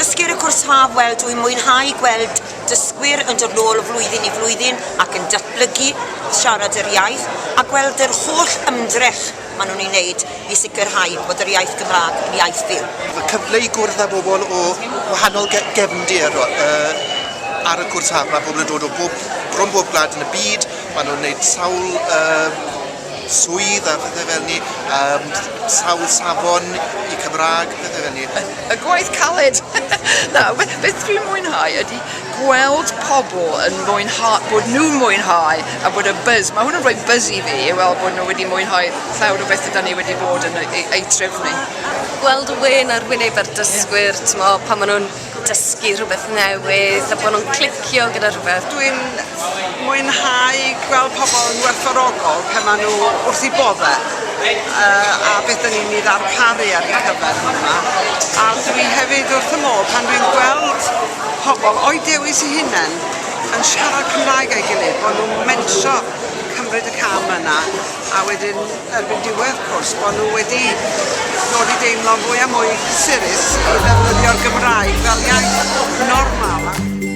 dysgu ar y cwrs haf, wel, dwi'n mwynhau gweld dysgwyr yn dod nôl o flwyddyn i flwyddyn ac yn datblygu siarad yr iaith a gweld yr holl ymdrech maen nhw'n ei wneud i sicrhau bod yr iaith Gymraeg yn iaith fyw. Y cyfle i gwrdd â bobl o wahanol gefndir ar y cwrs haf. Mae pobl yn dod o bob, bron bob gwlad yn y byd, maen nhw'n gwneud sawl swydd a pethau fel ni, sawl safon i Cymraeg, pethau fel ni. Y gwaith caled! Na, beth dwi'n mwynhau ydy gweld pobl yn mwynhau, bod nhw'n mwynhau a bod y buzz, mae hwn yn rhoi buzz i fi i weld bod nhw wedi mwynhau llawer o bethau da ni wedi bod yn ei, ei trefnu. Gweld y wên ar wyneb yr dysgwyr, t'mo, pan maen nhw'n dysgu rhywbeth newydd a bod nhw'n clicio gyda rhywbeth. Dwi'n mwynhau gweld pobl yn werthfawrogol pan maen nhw wrth eu boddau a beth da ni'n ei ddarparu ar eu cyfer nhw yma. A dwi hefyd wrth y modd pan dwi'n gweld pobl o'u dewis eu hunain yn siarad Cymraeg â'i gilydd, bod nhw'n mentro cymryd y cam yna a wedyn erbyn diwedd cwrs bod nhw wedi dod i deimlo fwy a mwy cysurus i ddefnyddio'r Gymraeg fel iaith normal.